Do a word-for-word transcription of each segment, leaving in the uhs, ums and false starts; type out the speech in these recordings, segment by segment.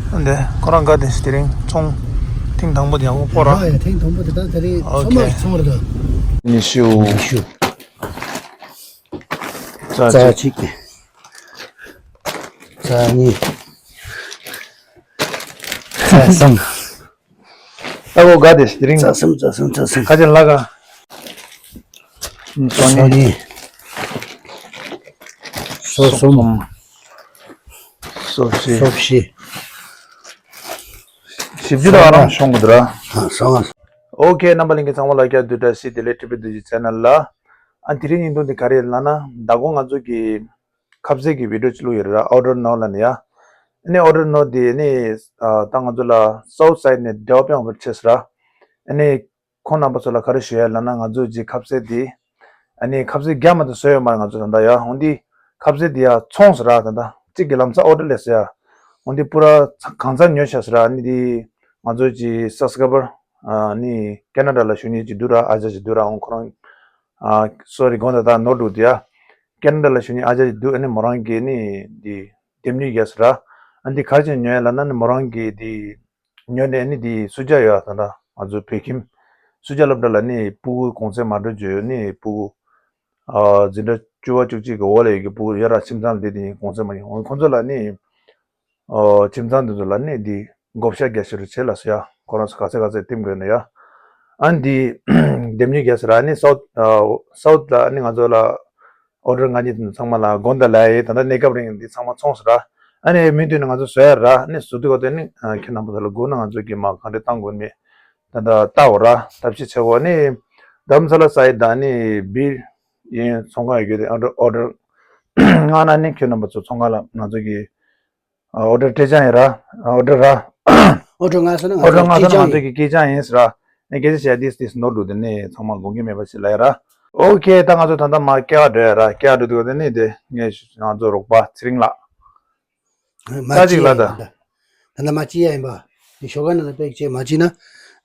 འདི་ཁོ་རང་དགའ་དེ་དེ་རིང་ཚོང་ཐེངས་དང་པོ་དེ་ཡག་པོ་སྤོ་ར། ཨ་ཡ་ཐེངས་དང་པོ་དེ་ད་དེ་རིང་ཨོ་ཚང་མ་ཁེ། ཚོང་རེད་ད། ཉི་ཤུ། ཉི་ཤུ། རྩ་རྩ་གཅིག་གཅིག་རྩ་གཉིས། རྩ་གསུམ། ད་གོ་དགའ་དེ་དེ་རིང་རྩ་གསུམ་རྩ་གསུམ་རྩ་གསུམ། ཁ་ཆེ་ལ་ག་སོ་གཉིས། སོ་གཉིས། སོ་གསུམ། སོ་བཞི། སོ་བཞི། བཞི་བཅུ་དང་ཨ་རང་ཤོང་གི་འདུག་ར། ཨ་སོང་། ཨོ་ཁེ། རྣམ་པ་ལྷན་རྒྱས་ཚང་མ་ལ་སྐྱར་དུ་བཀྲ་ཤིས་བདེ་ལེགས། ཊི་བི་བདུད་རྩི་ཆེ་ནལ་ལ། ཨ་དེ་རིང་བརྙན་ཐུང་འདི་ག་རེ་ལབ་ན། ད་གོ་ང་ཚོ་གི་ཁ་ཟས་ཀྱི་བི་ཌིའོ་ཅིག་བླུགས་ཡོད་ར། ཨོ་ཌར་ནོ་ལབ་ནས་ཡ། ཨ་ནི་ཨོ་ཌར་ནོ་དེ་ནི་ཨ་ད་ང་ཚོ་ལ་སའུ་ཐ་སའེ་ཌི་ནས་འབྲེལ་བ་སྤེལ་བར་བྱས་ར། ཨ་ནི་ཁོང་རྣམ་པ་ཚོ་ལ་ག་རེ་ཞུ་ཡ་ལབ་ན། ང་ཚོ་གི་ཁ་ཟས་འདི་ཨ་ནི་ཁ་ཟས་རྒྱ་མ་དང་བཟོས་ཡོད་མ་རེད། ང་ཚོ་ད་ལྟ་ཡ་འོན་ཏེ་ཁ་ཟས་འདི་ཡ་ཚོང་ཟེར་ར། ད་ལྟ་གཅིག་གི་ལམ་སང་ཨོ་ཌར་སླེབས་ཟེར་ཡ། འོན་ཏེ་པུ་ར་གང་ཚང་ཉོས་ཤག་ཟེར་ར། ཨ་ནི་འདི་ང་ཚོ་གི་སབ་སི་ཀ་རའི་བར་ཨ་ནི་ཁེ་ན་ཌ་ལ་བཞུགས་མཁན་ཅིག་འདུག་ར། ཨ་ཅག་ཅིག་འདུག་ར། འོ་ཁོ་རང་ཨ་སོ་རི་དགོངས་དག་ད་ནོར་འདུག་དེ་ཡ། ཁེ་ན་ཌ་ལ་བཞུགས་མཁན་ཨ་ཅག་ཅིག་འདུག་ཨ་ནི་མོ་རང་གིས་ནི་འདི་འདེམས་ཉོས་རྒྱག་ཟེར་ར། ཨ་ནི་འདི་ག་རེ་བྱས་ཉོས་ཡ་ལབ་ན། ནི་མོ་རང་གིས་འདི་ཉོས་ནས་ནི་འདི་སུ་ཇ་ཡོད་ད་ལྟ་ང་ཚོ་བོད་ཁྱིམ་སུ་ཇ་སློབ་གྲྭ་ལ་ནི་སྤུ་གུ་གུང་སེང་མ་འགྲོ་བཅུག་ནི་སྤུ་གུ་ཨ་འཛིན་གྲྭ་བཅུ་པ་བཅུ་གཅིག་གི་འོག་ལ་ཡོད་ཀྱི་སྤུ་གུ་ཡོད་ར། ཁྱིམ་ཚང་འདི་དེ་གུང་སེང་མ་ཡོང་། ཁོང་ཚོ་ལ་ནི་ཨ་ཁྱིམ་ཚང་འདི་ཚོ་ལ་ནི་འདི་བགོ་བཤའ་རྒྱག་ཤེས་རུ་བྱེད་ལ་སོ་ཡ། ཁོ་རང་ཚོ་ག་ཚད་ག་ཚད་བསྟིམ་དགོས་ན་ཡ། ཨ་ནི་འདི་འདེམས་ཉོས་རྒྱག་ཟེར་ར། ཨ་ནི་སའུ་ཐ་ཨ་སའུ་ཐ་ལ་ཨ་ནི་ང་ཚོ་ལ་ཨོ་ཌར་ང་གཉིས་དེ་ཚང་མ་ལ་དགོངས་དག་ལབ་ཡ་ཡིན། ད་ལྟ་གནས་སྐབས་རིང་འདི་ཚང་མ་ཚོང་ཟེར་ར། ཨ་ནི་མུ་མཐུད་ནས་ང་ཚོ་བཟོ་ཡ་ར། ཨ་ནི་བཟོ་དུས་ག་དེ་ནི་ཨ་ཁྱེད་རྣམ་པ་ཚོ་ལ་དགོས་ན་ང་ཚོ་གི་མ་ག་འདྲ་བཏང་དགོས་མེད་ད་ལྟ་ལྟ་འོ་ར། ཐབས་ཤེས་བྱེད་དགོས། ཨ་ནི་རྡ་རམ་ས་ལ་སའི་ཌི་ཨ་ནི་སྦིར་ཡིན་ཚོང་ཁང་ཡོད་རྒྱུ་དེ་ཨོ་ཌར་ཨོ་ཌར་མངགས་ན་ནི་ཁྱེད་རྣམ་པ་ཚོ་ཚོང་ཁང་ལ་ང་ཚོ་གི་ཨོ་ཌར་སྤྲད་བྱ་ཡིན་ར། ཨོ་ཌར་ར། ཨོ་ཌར་མངགས་སོང་ན་ང་ཨོ་ཌར་ཚོ་མངགས་སོང་ན་ང་ཚོ་གི་སྐྱེལ་བྱ་ཡིན་ཟེར་ར། ཨ་ནི་སྐད་ཆ་བཤད་དུས་དུས་ནོར་འདུག་དེ་ནས་ཚང་མ་དགོངས་འགལ་མེད་པ་ཞིག་ལབ་ཡ་ར། ཨོ་ཁེ། ད་ང་ཚོ་ད་ལྟ་མར་སྐྱེལ་བ་འགྲོ་ཡ་ར། སྐྱེལ་བ་འགྲོ་དུས་དེ་ནས་དེ་ངས་ང་ཚོ་རོགས་པ་ཚེ་རིང་ལགས། མ་ད་ཅིག་ཅི་ལ་ཡ་ད། ཡིན་ད། ད་ལྟ་མ་ཅི་ཡ་ཡིན་པ། དེ་ཞོགས་ཀ་ནང་ལ་པེག་བྱས་མ་ཅི་ན།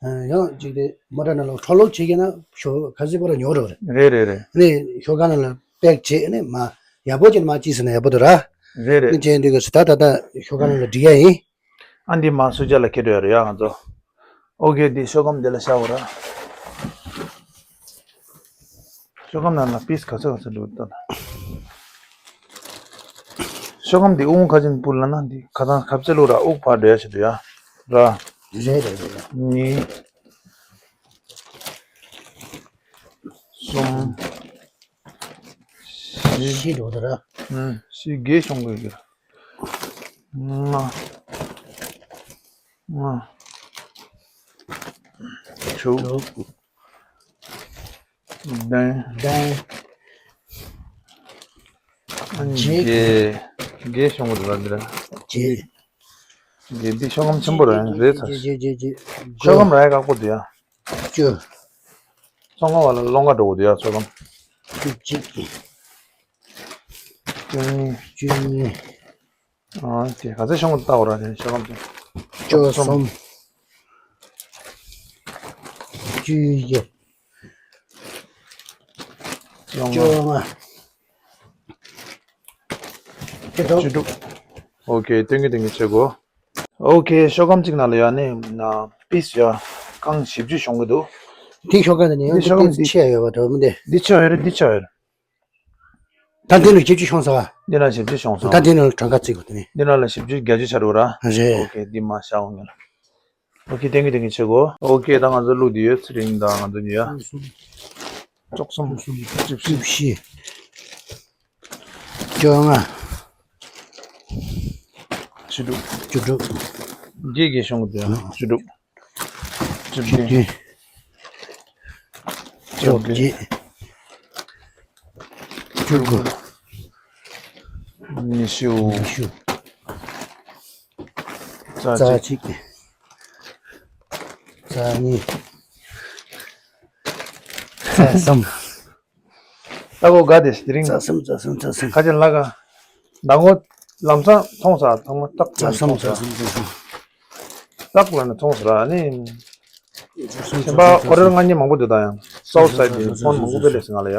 ཡང་ཅིག་དེ་མོ་ཊ་ནང་ལ་འཕྲོ་ལོག་བྱེད་ཀྱི་ན་ཞོགས་ཁ་སི་པོ་ར་ཉོ་རོགས་རེད། རེད་རེད་རེད། ནས་ཞོགས་ཀ་ནང་ལ་པེག་བྱས་ནས་མ་ཡག་པོ་བྱས་ནས་མ་ཅི་ཟེར་ན་ཡག་པོ་འདུག་ར། རེད་རེད། ནས་བྱས་འདུག་གི་ད་ད་ད་ཞོགས་ཀ་ནང་ལ་འགྲིག་ཡ་ཡིན། ཨ་འདི་མ་སུ་ཇ་ལ་ཁྱེར་འགྲོ་ཡ་རེད་ཡ་ང་ཚོ། ཨོ་ཁེ། འདི་ཤོག་སྒམ་འདི་ལ་བཞག་གོ་ར། ཤོག་སྒམ་ནང་ལ་པིས་ག་ཚོད་ག་ཚོད་འདུག་ལྟ་ན། ཤོག་སྒམ་འདི་དབུགས་ཁ་ཅན་སྤུར་ལ་ན་འདི་ཁ་ཚང་ཁབ་ཚེ་ལུ་ར་དབུགས་ཕར་འགྲོ་ཡ་ཞིག་འདུག་ཡ། ར། རེད་རེད་རེད། གཉིས། གསུམ། བཞི། བཞི་འགྲོ་ད་ར། ཨུམ། བཞི་བརྒྱད་ཤོང་དགོས་ཀྱི། ལྔ། ལྔ། དྲུག་དྲུག་བདུན། བདུན། བརྒྱད། བརྒྱད་ཤོང་དགོས་ད་ར་འདི་ར། བརྒྱད། འདི་འདི་ཤོག་སྒམ་ཆེན་པོ་རེད་རེད་ཚ། བརྒྱད་བརྒྱད་བརྒྱད། ཤོག་སྒམ་ར་ཡ་ཁག་པོ་འདུག་ཡ། བཅུ། ཚོང་ཁང་བ་ལ་སློང་ག་འགྲོ་དགོས་འདུག་ཡ་ཚོགས་སྒམ། བཅུ་གཅིག་བཅུ་གཉིས། བཅུ་གཉིས། ཨ་དེ་ག་ཚད་ཤོག་སྒམ་ལྟ་བ་ར་དེ་ཤོག་སྒམ་དེ། བཅུ་གསུམ། བཅུ་བཞི། བཅོ་ལྔ། བཅུ་དྲུག་བཅུ་དྲུག་ཨོ་ཁེ། སྟོན་གྱི་སྟོན་གྱི་བྱེད་དགོས། ཨོ་ཁེ། ཤོག་སྒམ་གཅིག་ནང་ལ་ཡ་ནི་ན་པིས་ཡ་རྐང་བཞི་བཅུ་ཤོང་གི་འདུག་དེ་ཤོག་སྒམ་དེ་ནི་ཡང་དེ་ཤོག་སྒམ་དེ་ཆེ་ཡ་ཡོད་པ་འགྲོ་མི་འདི། འདི་ཆེ་ཡོད་རེད། འདི་ཆེ་ཡོད་རེད། ད་འདི་ནི་བཞི་བཅུ་ཤོང་ས་བ། འདི་ན་བཞི་བཅུ་ཤོང་ས། ད་འདི་ནི་གྲངས་ཀ་བརྩི་དགོས་དེ་ནི། འདི་ན་ལ་བཞི་བཅུ་བརྒྱད་ཅུ་ཆ་རུ་ར། རེད། ཨོ་ཁེ། འདི་མ་ཤ་འོང་ངེ་ལ། ཨོ་ཁེ། ཏན་གི་ཏན་གི་བྱེད་དགོས། ཨོ་ཁེ། ད་ང་ཚོ་བླུགས་དེ་ཡོད། ཚེ་རིང་དང་ང་ཚོ་གཉིས་ཡ། བཅུ་གསུམ། བཅུ་བཞི། བཅོ་ལྔ། བཅུ་དྲུག་བཅུ་དྲུག་བརྒྱད་བརྒྱད་ཤོང་གི་འདུག་བཅུ་དྲུག་བཅུ་བརྒྱད། བཅོ་བརྒྱད། བཅུ་དགུ། ཉི་ཤུ། ཉི་ཤུ། རྩ་གཅིག་རྩ་གཉིས། རྩ་གསུམ། ལྟ་གོ་དགའ་དེ་དེ་རིང་རྩ་གསུམ་རྩ་གསུམ་རྩ་གསུམ། ཁ་ཆེ་ལ་ག་ཟླ་ངོ་ལམ་སང་མཐོང་ས་ཚང་མ་ཏག་ཏག་རྩ་གསུམ་མཐོང་ས། རྩ་གསུམ་རྩ་གསུམ། ཏག་ལ་ནས་མཐོང་ས་ར་ནི། གཞན་པ་ཨོ་ཌར་མངགས་མཁན་མང་པོ་འདུག་ད་ཡང་སའུ་ཐ་སའེ་ཌི་ནས་ཕོན་མང་པོ་སྤེལ་ལས་སི་ང་ལ་ཡ།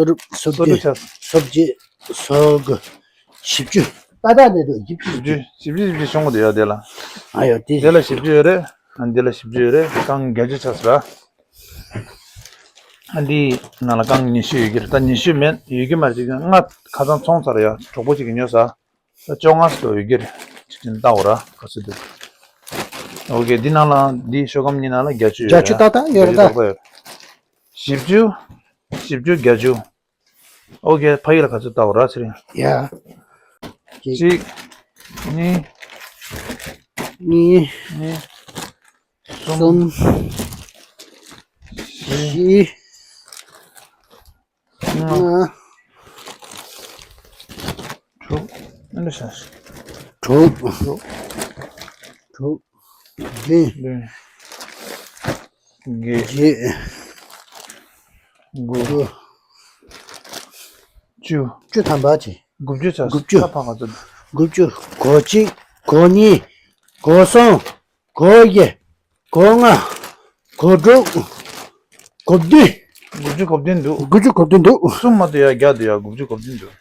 སོ་དྲུག་སོ་སོ་དྲུག་བརྒྱད་ཆགས། སོ་བརྒྱད། སོ་དགུ། བཞི་བཅུ། ཏག་ཏག་ནས་འདུག་བཞི་བཅུ། བཞི་བཅུ། བཞི་བཅུ། བཞི་བཅུ། བཞི་བཅུ་ཤོང་གི་འདུག་ཡ། དེ་ལ། ཨ་ཡོ། དེ། དེ་ལ་བཞི་བཅུ་ཡོད་རེད། ཨ། འདི་ལ་བཞི་བཅུ་ཡོད་རེད། རྐང་བརྒྱད་ཅུ་ཆགས་སོང་ར། ཨ། འདི་ནང་ལ་རྐང་ཉི་ཤུ་ཡོད་ཀྱི་རེད། ད་ཉི་ཤུ་མེད། ཡོད་ཀྱི་མ་རེད། ཅིག་ལྔ་ཁ་སང་ཚོང་ཚར་ཡ། གྲོགས་པོ་གཅིག་གིས་ཉོས་ས། ད་བཅོ་ལྔ་ཙམ་ཡོད་ཀྱི་རེད། ཅིག་ཅིག་ལྟ་འོ་ར། ག་ཚོད་འདུག་ཨོ་ཁེ། འདི་ནང་ལ། འདི་ཤོག་སྒམ་གཉིས་ནང་ལ་བརྒྱད་ཅུ་ཡོད་རེད། བརྒྱད་ཅུ་ཏག་ཏག་ཡོད་རེད་ད། བརྒྱད་ཅུ་ཏག་ཏག་ཡོད་རེད། བཞི་བཅུ། བཞི་བཅུ། བརྒྱད་ཅུ། ཨོ་ཁེ། ཕ་ཡུལ་ལ་ག་ཚོད་ལྟ་འོ་ར། ཚེ་རིང་། ཡ། གཅིག་གཅིག་གཉིས། གཉིས། གཉིས། གསུམ། གསུམ། བཞི། བཞི། ལྔ། ལྔ། དྲུག་ཨ་འདྲ་བྱས། དྲུག་དྲུག་དྲུག་བདུན། བདུན། བརྒྱད། བརྒྱད། དགུ། དགུ། བཅུ། བཅུ་ཐམ་པ་ཅིག་དགུ་བཅུ་ཆགས། དགུ་བཅུ། ད་ཕ་ག་ཚོད། དགུ་བཅུ། གོ་གཅིག་གོ་གཉིས། གོ་གསུམ། གོ་བརྒྱད། གོ་ལྔ། གོ་དྲུག་གོ་བདུན། དགུ་བཅུ་གོ་བདུན་འདུག་དགུ་བཅུ་གོ་བདུན་འདུག་གསུམ་མ་གཏོགས་ཡ་བརྒྱ་འདུག་ཡ། དགུ་བཅུ་གོ་བདུན་འདུག་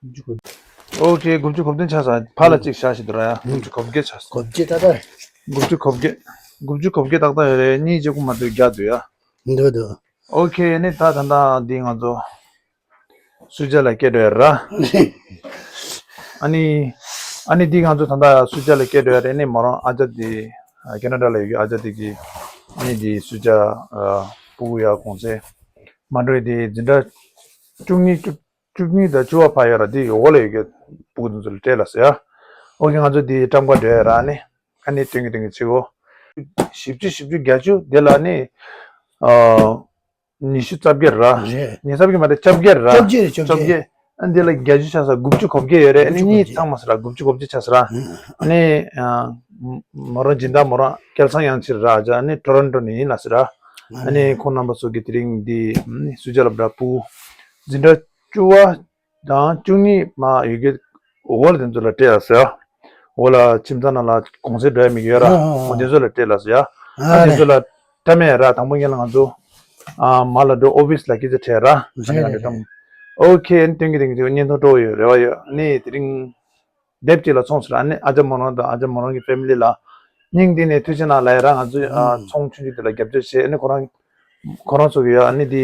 དགུ་བཅུ་གོ་བདུན། ཨོ་ཁེ། དགུ་བཅུ་གོ་བདུན་ཆགས་སོང་། ཕ་ལ་གཅིག་བཞག་ཞིག་འདུག་ར་ཡ། དགུ་བཅུ་གོ་བརྒྱད་ཆགས་སོང་། གོ་བརྒྱད་ཏག་ཏག་དགུ་བཅུ་གོ་བརྒྱད། དགུ་བཅུ་གོ་བརྒྱད་ཏག་ཏག་ཡོད་རེད། གཉིས་གཅིག་པུ་མ་གཏོགས་བརྒྱ་འདུག་ཡ། འདུག་འདུག་ཨོ་ཁེ། ནི་ད་ད་ལྟ་འདི་ང་ཚོ་སུ་ཇཱ་ལ་སྐྱེལ་འགྲོ་ཡ་ར། ཨ་ནི། ཨ་ནི་འདི་ང་ཚོ་ད་ལྟ་སུ་ཇཱ་ལ་སྐྱེལ་འགྲོ་ཡ་རེད། ནི་མོ་རང་ཨ་ཅག་དེ། ཨ། ཁེ་ན་ཌ་ལ་ཡོད་ཀྱི་ཨ་ཅག་དེ་གིས། ཨ་ནི་འདི་སུ་ཇཱ། ཨ། སྤུ་གུ་ཡ་གོང་ཚད་མ་འགྲོ་ཡ་དེ་འཛིན་གྲྭ་བཅུ་གཉིས། བཅུ་བཅུ་གཉིས་དང་བཅུ་པ་ཕར་ཡོད་ར། དེ་འོག་ལ་ཡོད་ཀྱི་སྤུ་གུ་དེ་ཚོ་ལ་སྤྲད་ལབ་ཟེར་ཡ། ཨོ་ཁེ། ང་ཚོ་དེ་ཊམ་ཀ་འགྲོ་ཡ་ར། ཨ་ནི། ཨ་ནི་སྟོན་གྱི་སྟོན་གྱི་བྱེད་གོ། བཞི་བཅུ། བཞི་བཅུ། བརྒྱད་ཅུ། དེ་ལ་ནི། ཨ། ཉི་ཤུ་རྩ་བརྒྱད་ར། རེད། ཉི་ཤུ་རྩ་བརྒྱད་མ་རེད། བཅོ་བརྒྱད་ར། བཅོ་བརྒྱད། བཅོ་བརྒྱད། ཨ། འདི་ལ་བརྒྱད་ཅུ་ཆགས་སོང་། དགུ་བཅུ་གོ་བརྒྱད་ཡོད་རེད། ཨ་ནི་དགུ་བཅུ་གོ་བརྒྱད། གཉིས་ཚང་མ་ཟེར་ར། དགུ་བཅུ་གོ་བརྒྱད་ཆགས་སོང་ར། ཨ་ནི། ཨ། མོ་རང་སྦྱིན་བདག་མོ་རང་སྐལ་བཟང་དབྱངས་ཆེན་ར། ཨ་ཅག་ནི་ཊོ་རོན་ཊོ་ནས་ཡིན་ལབ་ཟེར་ར། ཨ་ནི་ཁོང་རྣམ་པ་ཚོ་གིས་དེ་རིང་འདི་སུ་ཇཱ་ལ་འདྲ་པོ། འཛིན་གྲྭ་བཅུ་པ་དང་བཅུ་གཉིས་མ་ཡོད་ཀྱི་འོག་ལ་དེ་ཚོ་ལ་སྤྲད་ལབ་ཟེར་ཡ། འོག་ལ་ཁྱིམ་ཚང་ནང་ལ་གོང་ཚད་འགྲོ་ཡ་མི་ཡོད་ར། ཨ། ཨ། འོ་དེ་ཚོ་ལ་སྤྲད་ལབ་ཟེར་ཡ། ཨ། ཨ་དེ་རེད། ཚོ་ལ་སྤྲད་མེད་ར། དང་པོ་ཉིད་ལ་ང་ཚོ། ཨ། མ་ལ་འགྲོ། ཨོ་ཕི་སི་ལ་སྐད་ཆ་དྲིས་ར། རེད་རེད་རེད། ཨོ་ཁེ། ཨ་ནི་སྟོན་གྱི་སྟོན་གྱི་བརྙན་ཐུང་སྤྲོ་བོ་ཡོད་རེ་བ་ཡོད། ཨ་ནི་དེ་རིང་དེབ་ཅིག་ལ་ཚོང་ཟེར་ར། ཨ་ནི་ཨ་ཅག་མོ་རང་དང་ཨ་ཅག་མོ་རང་གི་ཕེ་མི་ལི་ལ་སྙིང་གཏིང་ནས་ཐུགས་རྗེ་གནང་ལབ་ཡ་ར། ང་ཚོ། ཨ། ཨ། ཚོང་ཆུང་ཆུང་དེ་ལ་རྒྱབ་སྐྱོར་བྱས། ཨ་ནི་ཁོ་རང་ཁོ་རང་ཚོ་གི་ཡ། ཨ་ནི་དེ་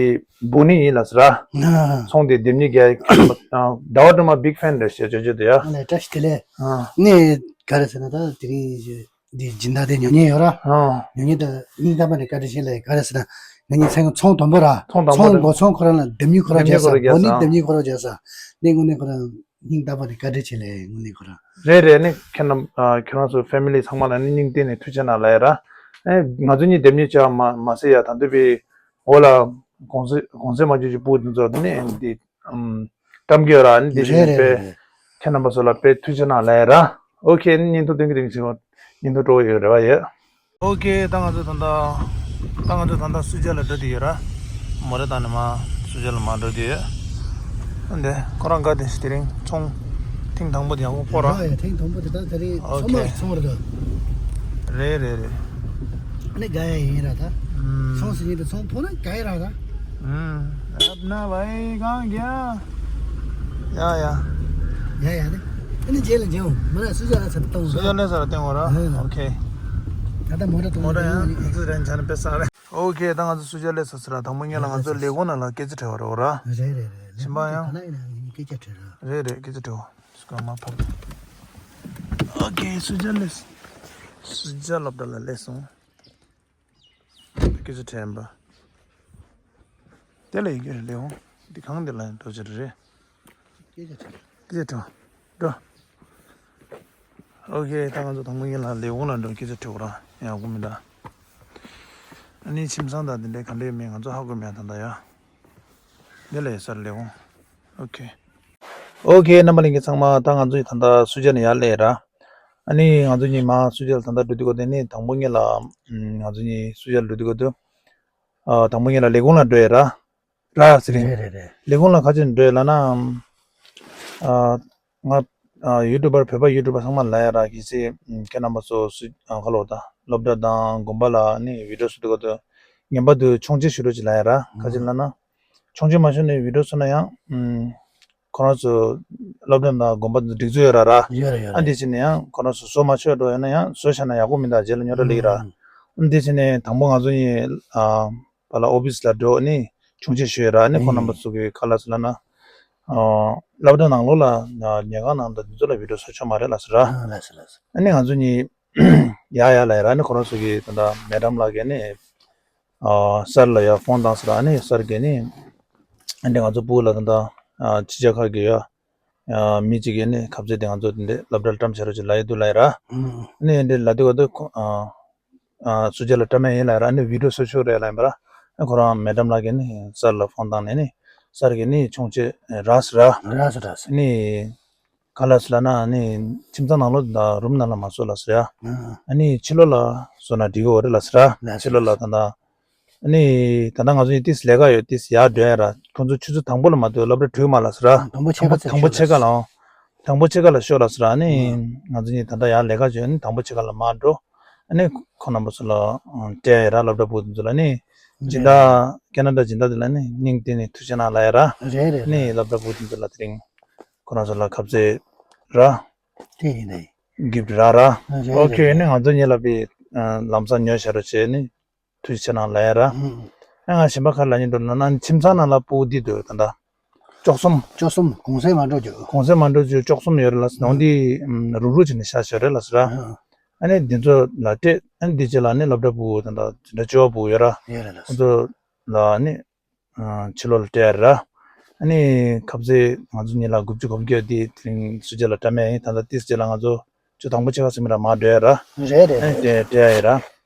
འབུ་ནི་ཡིན་ལབ་ཟེར་ར། ཨ། ཚོང་དེ་འདེབས་ཉེས་རྒྱག་ཡ། ཟླ་བ་སྒྲོལ་མ་བིག་ཕེན་རེད་ཟེར། བརྗོད་བརྗོད་དེ་ཡ། ཨ་ལས། བཀྲ་ཤིས་བདེ་ལེགས། ཨ། ནི་ག་རེ་ཟེར་ན། ད་དེ་རིང་འདི་སྦྱིན་བདག་དེ་ཉོ་མཁན་ཡོད་ར། ཨ། ཉོ་མཁན་དེ་སྙིང་ཐག་པ་ནས་བཀའ་དྲིན་ཆེ་ལབ། ག་རེ་ཟེར་ན། ང་གཉིས་ཚང་གི་ཚོང་དང་པོ་ར། ཚོང་དང་པོ་ར། ཚོང་མགོ་ཚོང་ཁོ་རང་ལ། འདེབས་ཉེས་ཁོ་རང་རྒྱག་ས། འདེབས་ཉེས་ཁོ་རང་རྒྱག་ས། འབུ་ནི་འདེབས་ཉེས་ཁོ་རང་རྒྱག་ས། ནི་དངོས་གནས་ཁོ་རང་སྙིང་ཐག་པ་ནས་བཀའ་དྲིན་ཆེ་ལབ། དངོས་གནས་ཁོ་རང་། རེད་རེད། ནི་ཁྱེད་རྣམ། ཨ། ཁྱེད་རང་ཚོ་ཕེ་མི་ལི་ཚང་མ་ལ་ནི་སྙིང་གཏིང་ནས་ཐུགས་རྗེ་གནང་ལབ་ཡ་ར། ཨེ། ང་ཚོ་གཉིས་འདེབས་ཉེས་བྱས་པ་མ་མ་ཟད་ཡ། ད་འདོད་པའི་འོག་ལ་གོང་ཚད་གོང་ཚད་མ་བརྗོད་ཀྱི་སྤུ་གུ་དེ་ཚོ་ནི་འདི། ཨམ། བཀྲམ་གྱི་ཡོད་ར། ཨ་ནི་དེ་བཞིན་རེད་རེད་དཔེ། རེད་རེད། ཁྱེད་རྣམ་པ་ཚོ་ལ་དཔེ་ཐུགས་རྗེ་གནང་ལབ་ཡ་ར། ཨོ་ཁེ། ཨ་ནི་བརྙན་ཐུང་སྟོན་གྱི་སྟོན་གྱི་བྱེད་གོ། བརྙན་ཐུང་སྤྲོ་བོ་ཡོད་རེ་བ་ཡོད། ཨོ་ཁེ། ད་ང་ཚོ་ད་ལྟ། ད་ང་ཚོ་ད་ལྟ་སུ་ཇཱ་ལ་འགྲོ་བསྡད་ཡོད་ར། མོ་ར་བཏང་ནས་མར་སུ་ཇཱ་ལ་མར་འགྲོ་བསྡད་ཡོད། འདི་ཁོ་རང་དགའ་བསྡད་ཤག་དེ་རིང་ཚོང་ཐེངས་དང་པོ་དེ་ཡག་པོ་སྤོ་ར། ཨ་ཡ། ཐེངས་དང་པོ་དེ། ད་དེ་རིང། ཨོ་ཚང་མ་ཁེ། ཚོང་རེད་ད། རེད་རེད་རེད། ཨ་ནི་དགའ་ཡ་ཡིན་ར་ད། ཨུམ། ཚོང་ཟེར་མཁན་དེ་ཚོང་ཕོག་ན་དགའ་ཡ་ར་ད། ཨུམ། རབ་ན་བའི་གང་རྒྱ། ཡ་ཡ། ཡ་ཡ་ནི། ཨ་ནི་རྗེས་ལ་མཇལ་འོང་། མོ་ར་སུ་ཇཱ་ལ་ས་ལ་གཏོང་། སུ་ཇཱ་ལ་ས་ལ་གཏོང་བ་ར། ཨ། ཨོ་ཁེ། ད་ལྟ་མོ་ར་གཏོང་། མོ་ར་ཡང་ང་ཚོ་རང་ཆ་ནས་དཔེ་བསགས་རེད། ཨོ་ཁེ། ད་ང་ཚོ་སུ་ཇཱ་སླེབས་ཚར་ཟེར་ར། དང་པོ་ཉིད་ལ་ང་ཚོ་ལས་ཁུངས་ནང་ལ་སྐད་ཆ་དྲི་བ་རེད་ར། རེད་རེད་རེད། ཕྱིན་པ་ཡང་། ག་ན་ཡིན་ན་ཡིན་སྐད་ཆ་དྲི་ར། རེད་རེད། སྐད་ཆ་དྲི་བ། སྐུ་མ་ཕབ། ཨོ་ཁེ། སུ་ཇཱ་སླེབས། སུ་ཇཱ་སློབ་གྲྭ་ལ་སླེབས་སོང་། སྐད་ཆ་དྲན་པ། དེ་ལ་ཡི་གེ་རེད་ལེའོ། འདི་གང་དེ་ལ་ཡང་འགྲོ་ཆེ་རེད། སྐད་ཆ་དྲན། སྐད་ཆ་དྲན། འགྲོ། ཨོ་ཁེ། ད་ང་ཚོ་དང་པོ་ཉིད་ལ་ལས་ཁུངས་ལ་འགྲོ། སྐད་ཆ་དྲི་བ་ར་ཡག་པོ་མི་འདུག་ཨ་ནི་ཁྱིམ་ཚང་དང་དེ་འདྲའི་ག་འདྲས་མེད། ང་ཚོ་ཧ་གོ་མེད་ད་ལྟ་ཡ། དེ་ལ་ཡི་སར་ལས་ཁུངས། ཨོ་ཁེ། ཨོ་ཁེ། རྣམ་པ་ལྷན་རྒྱས་ཚང་མ། ད་ང་ཚོ་ཡི་ད་ལྟ་སུ་ཇཱ་ནས་ཡར་སླེབས་ར། ཨ་ནི་ང་ཚོ་གཉིས་མ་སུ་ཇཱ་ལ་ད་ལྟ་འགྲོ་དུས་གོ་དེ་ནི་དང་པོ་ཉིད་ལ། ང་ཚོ་གཉིས་སུ་ཇཱ་ལ་འགྲོ་དུས་གོ་དུ། ཨ། དང་པོ་ཉིད་ལ་ལས་ཁུངས་ལ་འགྲོ་ཡ་ར། ར་ཟེར་རིང་། རེད་རེད་རེད། ལས་ཁུངས་ལ་ག་ཅིག་འགྲོ་ཡ་ལབ་ན། ཨ། ང་། ཨ། ཡུ་ཊུབ་པར། བོད་པ་ཡུ་ཊུབ་པར་ཚང་མ་ལ་ཡ་ར། གལ་སྲིད་ཁྱེད་རྣམ་པ་ཚོ་སུ། ཨ། ག་ལོ་ད་སློབ་གྲྭ་དང་དགོན་པ་ལ་ནི་བི་ཌིའོ་བཟོ་དུས་གོ་དུ་ངེས་པར་དུ་མཆོང་མཆན་ཞུ་རོགས་ཅིག་ལབ་ཡ་ར། ག་ཅིག་ལབ་ན། མཆོང་མཆན་མ་ཞུས་ནས་བི་ཌིའོ་བཟོས་ན་ཡང་། ཨམ། ཁོ་རང་ཚོ་སློབ་གྲྭ་དང་དགོན་པ་ཚོ་སྒྲིག་འཛུགས་ཡོད་ར་ར། ཡོད་རེད་ཡོད་རེད། ཨ། འདི་བྱས་ནས་ཡང་ཁོ་རང་ཚོ་བཟོ་མ་ཆོག་འགྲོ་ཡོད་ན་ཡང་བཟོས་བཞག་ན་ཡག་པོ་མི་འདུག་རྗེས་ལ་རྙོག་དྲ་སླེབས་ཀྱི་ར། ཨ། འདི་བྱས་ནས་དང་པོ་ང་ཚོ་གཉིས། ཨ། བ་ལ་ཨོ་ཕི་སི་ལ་འགྲོ་ནས་མཆོང་མཆན་ཞུས་ཡོད་ར། ཨ་ནི་ཁོང་རྣམ་པ་ཚོ་གིས་ག་ལབ་སོང་ལབ་ན། ཨ། སློབ་གྲྭ་ནང་ལོགས་ལ། ཨ། ཉལ་ཁང་ནང་དང་འདི་ཚོ་ལ་བི་ཌིའོ་བཟོ་ཆོག་མ་རེད་ལབ་སོང་ར། ཨ། ལགས་སོ་ལགས་སོ། ཨ་ནི་ང་ཚོ་གཉིས་ཡ་ཡ་ལབ་ཡ་ར། ཨ་ནི་ཁོ་རང་ཚོ་གིས་ད་ལྟ་མེ་ཌམ་ལགས་ཀྱིས་ནི། ཨ། སར་ལ་ཡ་ཕོན་བཏང་ཟེར་ར། ཨ་ནི་སར་གིས་ནི། ཨ་ནི་ང་ཚོ་ཕྲུ་གུ་ལ་ད་ལྟ། ཨ། ཕྱི་རྒྱལ་ཁག་གི་ཡ། ཨ། མི་གཅིག་གིས་ནི་ཁ་ཟས་དེ་ང་ཚོ་དེ་འདྲའི་སློབ་གྲྭར་བཀྲམ་བཞག་རོགས་ཅིག་ལབ་ཡོད་འདུག་ལབ་ཡ་ར། ཨ་ནི་འདི་ལབ་དུས་ག་དུས་ཁོ། ཨ། ཨ། སུ་ཇཱ་ལ་བཀྲམ་ཡ་ཡིན་ལབ་ཡ་ར། ཨ་ནི་བི་ཌིའོ་བཟོ་ཆོག་རེད་ལབ་ཡིན་པ་ར། ཨ། ཁོ་རང་མེ་ཌམ་ལགས་ཀྱིས་ནི་སར་ལ་ཕོན་བཏང་ནས་ནི་སར་གིས་ནི་མཆོང་མཆན་རག་ཟེར་ར། རག་ཟེར་རག་ཟེར། ཨ་ནི། ག་ལབ་སོང་ལབ་ན། ཨ་ནི་ཁྱིམ་ཚང་ནང་ལོགས་དང་རུམ་ནང་ལ་མ་བཟོ་ལབ་ཟེར་ཡ། ཨ་ནི་ཕྱི་ལོགས་ལ་བཟོ་ན་འགྲིག་གི་རེད་ལབ་ཟེར་ར། ལགས་སོ། ཕྱི་ལོགས་ལ་ད་ལྟ། ཨ་ནི་ད་ལྟ་ང་ཚོ་གཉིས་ཏིས་ལས་ཀ་ཡོད། ཏིས་ཡར་འགྲོ་ཡ་ར། ཁོང་ཚོ་ཆུ་ཚོད་དང་པོ་ལ་མ་གཏོགས་སློབ་གྲྭ་གྲོལ་མ་ལབ་ཟེར་ར། དང་པོ་ཕྱེད་ཀ་ཙམ། དང་པོ་ཕྱེད་ཀ་ལ། དང་པོ་ཕྱེད་ཀ་ལ་ཤོག་ལབ་ཟེར་ར། ཨ་ནི་ང་ཚོ་གཉིས་ད་ལྟ་ཡར་ལས་ཀ་བྱེད། ཨ་ནི་དང་པོ་ཕྱེད་ཀ་ལ་མར་འགྲོ། ཨ་ནི་ཁོང་རྣམ་པ་ཚོ་ལ་སྤྲད་ཡ་ར། སློབ་གྲྭ་ཕྲུ་གུ་དེ་ཚོ་ལ་ནི། སྦྱིན་བདག་ཀེ་ན་ཌ་སྦྱིན་བདག་དེ་ལ་ནི་སྙིང་གཏིང་ནས་ཐུགས་རྗེ་གནང་ལབ་ཡ་ར། རེད་རེད། ཨ་ནི་སློབ་གྲྭ་ཕྲུ་གུ་དེ་ཚོ་ལ་དེ་རིང་ཁོ་རང་ཚོ་ལ་ཁ་ཟས་ར། དེ་ཡིན་ནའི། གིཕ་ཊི་རག་ར། རེད་རེད། ཨོ་ཁེ། ཨ་ནི་ང་ཚོ་གཉིས་ལ་པའི་ལམ་སང་ཉོ་བཞག་རོགས་བྱས་ནི་ཐུགས་རྗེ་གནང་ལབ་ཡ་ར། ཨ། ང་གཞན་པ་ག་རེ་ལབ་སྙིང་འདོད་ན། ཁྱིམ་ཚང་ནང་ལ་ཕྲུ་གུ་འདི་འདུག་ད་ལྟ་བཅུ་གསུམ། བཅུ་གསུམ། གུང་སེང་མ་འགྲོ་རྒྱུ། གུང་སེང་མ་འགྲོ་རྒྱུ་བཅུ་གསུམ་ཡོད་རེད་ལབ་སོང་། འདི་རུག་རུག་བྱས་ནས་བཞག་བཞག་རེད་ལབ་ཟེར་ར། ཨ་ནི་འདི་ཚོ་ལ་སྤྲད། ཨ་ནི་འདི་རྗེས་ལ་ནི་སློབ་གྲྭ་ཕྲུ་གུ་ད་ལྟ་འཛིན་གྲྭ་བཅུ་པ་ཕྲུ་གུ་ཡོད་ར། ཡོད་རེད་ལགས། ཁོང་ཚོ་ལ་ནི། ཨ། ཕྱི་ལོགས་ལ་སྤྲད་ཡ་ར། ཨ་ནི་ཁ་ཟས་ང་ཚོ་གཉིས་ལ་དགུ་བཅུ་གོ་བརྒྱད་དེ་དེ་རིང་སུ་ཇཱ་ལ་བཀྲམ་ཡ་ཡིན། ད་ལྟ་ཏིས་རྗེས་ལ་ང་ཚོ་ཆུ་དང་པོ་ཕྱེད་ཀ་ཟིན་པ་ར་མར་འགྲོ་ཡ་ར། རེད་རེད། ཨ་ནི་དེ་སྤྲད་ཡ་ཡིན་ར།